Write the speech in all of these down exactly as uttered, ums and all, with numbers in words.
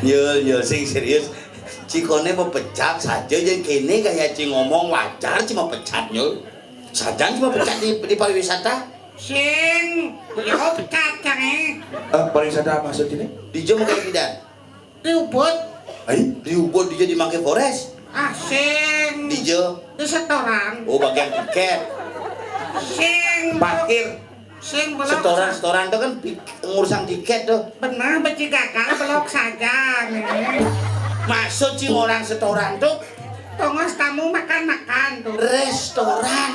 Yul, Yul, sing serius. Ci koné mau pecat saja, jangan kéné gaya ci ngomong wajar ci mau pecat, Yul. Sajan ci mau pecat di, di pariwisata. Sing, yo pecat cang eh. Eh, pariwisata maksud ini? Dija mau kayak bidan. Di Ubud. Ayo, di Ubud dija di Mangke Forest. Ah, sing. Dija. Di setoran. Oh, bagian tiket. Sing. Parkir. Sing belok. Setoran, setoran itu kan pi-, ngurusang tiket tuh. Bener, beci gagal belok saja nih. Maksud sing orang setoran tuh? Tongos tamu makan-makan tuh. Restoran.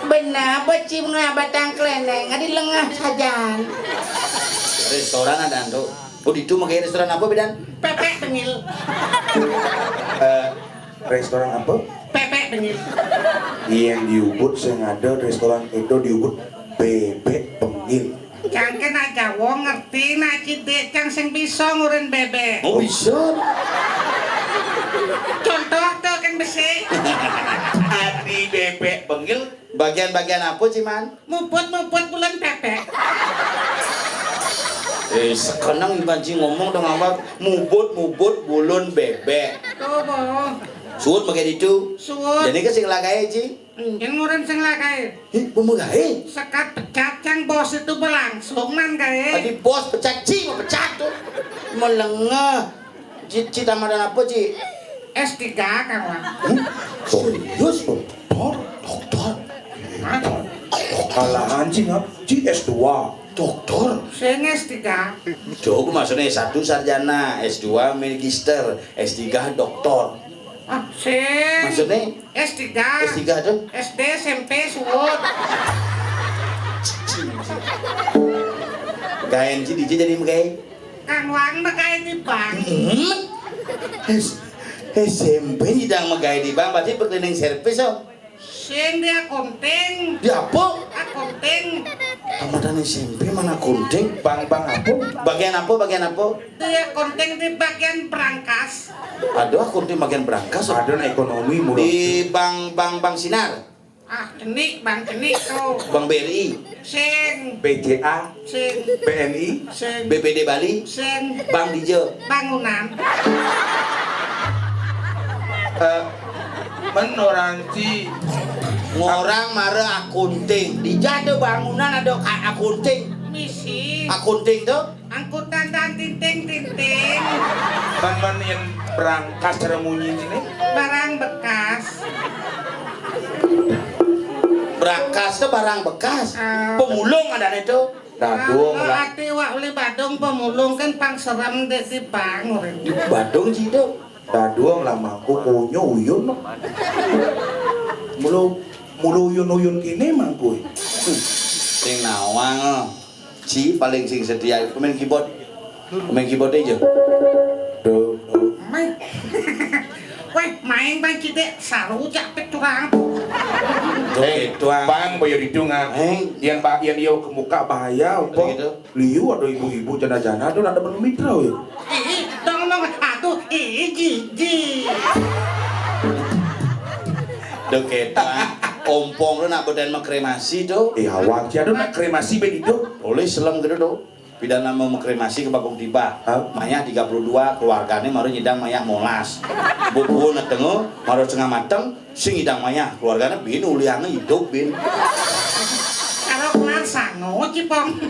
Bener, beci ngabatan keleneng, di lengah sajan. Restoran ada tuh. Oh, di itu makanya restoran apa, bidan? Pepek bengil. Eh, restoran apa? Pepek bengil. Iya, yang di Ubud sing ada restoran itu di Ubud bebek bengil. Cang kena Jawa ngerti, nak cidik cang sing bisa ngurin bebek. Oh, bisa. Contoh tuh kan besi. Adi bebek bengil. Bagian-bagian apa, Ciman? Mubut-mubut bulan bebek. Eh, sekenang banci ngomong dong awak. Mubut-mubut bulun bebek. Tuh, boh. Suut pakai ditu. Suut. Jadi ke sing lagai, Ci? Mungkin ngurin sing lagai. Ih, pemegai? Sekat pecat yang bos itu berlangsung man gae. Tadi bos pecat, Ci, mau pecat tuh. Melengah. Ci, Ci tamadan apa, Ci? S tiga, kawan. Huh? Serius, doktor? Doktor? Hah? Kalahan, Ci, ngap? Ci S dua. Doktor? Sing S tiga. Jauh, maksudnya S satu sarjana, S dua magister, S tiga doktor. Ah, sing. Maksudnya? S tiga. S tiga tuh? S D, S M P, suwut. Gaen sih, dija jadi megai. Kang Wang megai di bank. Hmm? S-, S M P sidang megai di bank, berarti berkeliling servis, oh. Sing dia konting. Di apa? Akunting. Tamatan S M P mana akunting? Bank-bank apa? Bagian apa? Bagian apa? Dia konting di bagian berangkas. Aduh, akunting bagian berangkas, oh. Ada na ekonomi murah. Di bank, bank, bank Sinar. Ah, cenik, bank cenik tuh. Bank B R I. Sing. B C A. Sing. B N I. Sing. B P D Bali. Sing. Bank dija. Bangunan. Eh, men orang ci. Ngorang mara akunting. Dija ada bangunan, ada ka-, akunting. Misi. Akunting tuh? Angkutan dan tinting-tinting. Men, men, yang berangkas cara munyi sini? Barang bekas. Berangkas tuh barang bekas. Ah. Pemulung ada itu. Dadung lah. Ati wak beli badung pemulung kan pang serem dek di bangun. Badung sih itu. Dadung lah mangku kunyo uyun. Mulu, mulu uyun-uyun kini mangku. Sing nawang, oh. Ci paling sing setia pemain keyboard. Pemain keyboard aja. Do, do. Main. Weh, main bang cidik saru cak pecurang. Eh, tuang. Bang, boyo itu ngap. Eh. Yang ba-, yang dia ke muka bahaya, apa? Begitu. Liu ada ibu-ibu jana-jana tuh ada bermitra ya. Ih, dong, dong, aduh, ih, jijik. Duh, ketang. Ompong lu nak beden mengkremasi tuh. Eh, awak sih ada nak kremasi ben itu. Boleh selam gitu tuh. Pidana mau mengkremasi ke Bagong Tiba. Hah? Mayah tiga puluh dua, keluarganya baru nyidang mayah molas. Buku nak tengok, baru setengah mateng, sing nyidang mayah. Keluarganya bin, uliannya hidup bin. Kalau kelar sango, Cipong.